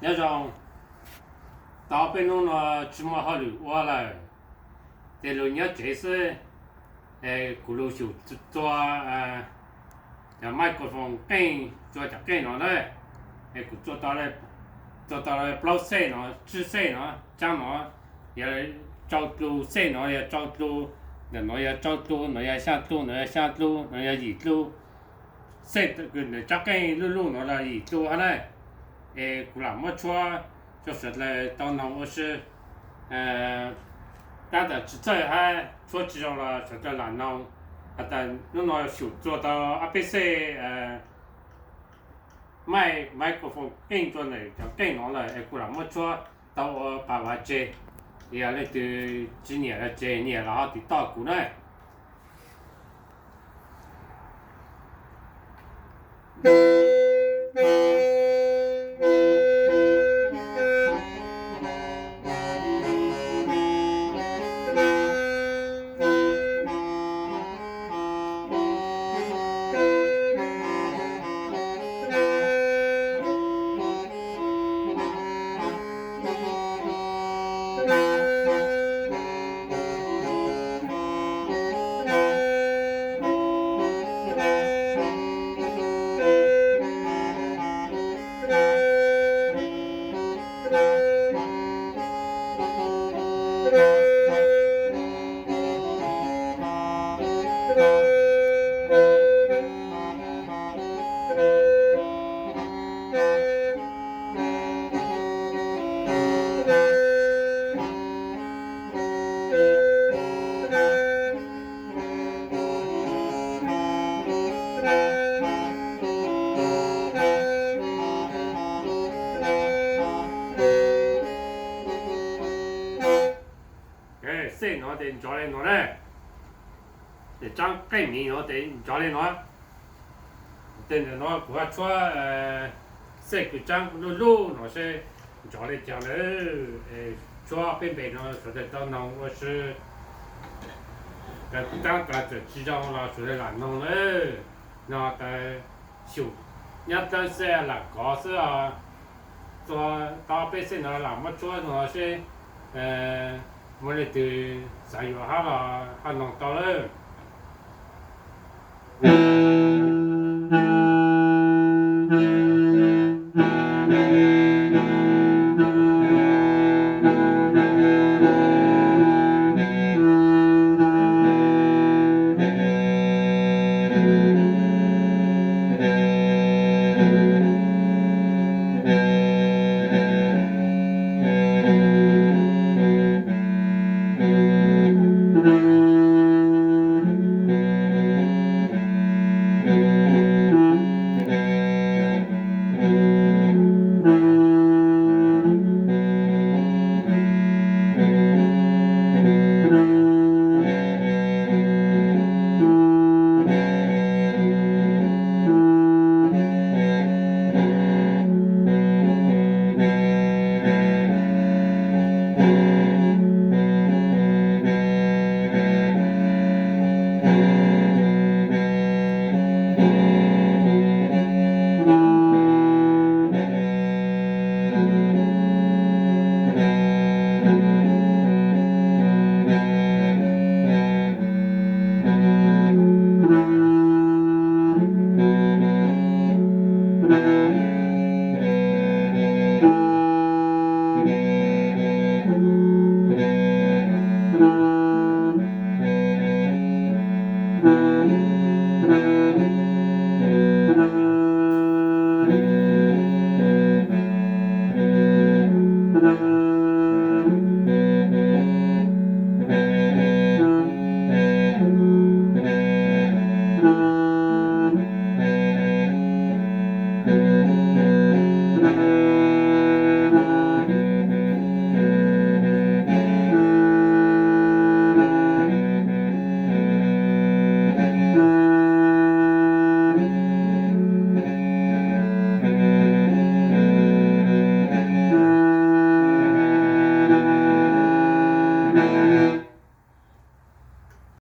Nyob zoo, tau peb hnub no tsis muaj hauj lwm ua lawm, ces lug nyob tsev xwb. Kuv lug xyum txua cov microphone qeej, txua cov qeej no na. Kuv txua tau plaub xej no, tsib xej no, tsaab no, yog rau dlug, xej no yog rau dlug, ntawm no yog rau dlug, no yog xyaa dlug, no yog xyaa dlug, no yog yim dlug. Xej tsaab qeej luj luj no los yim dlug hab na. Es kuv lam muab tshuab rau sawv dlawg tau noog ua si. Tab tom tsis txawj hab tshuab tsis zoo los sawv dlawg lam noog. Has tas hnub no xyum txua tau ob peb xej microphone qeej rua ntawm cov qeej no lawm es kuv lam muab tshuab tau ua pas vav tseg. Yog leej twg tsis nyiam los tseg, nyiam los ho tiv toj kuv na. Xej no tes nrov le no na. Tsaab qeej miv no tes nrov le no. Tes ntawm no kuv ho tshuab xej kws tsaab luj luj no seb nrov le caag lawm. Tshuab peb npe no sawv dlawg tau noog ua si. Taab tas txawm tsis zoo los sawv dlawg lam noog lawm. No tas xyum nyab dlawb xej lam kov xwb os. Txua tau peb xej no lam muab tshuab no seb muaj leej twg xav yuav hab los ho noog tau lawm.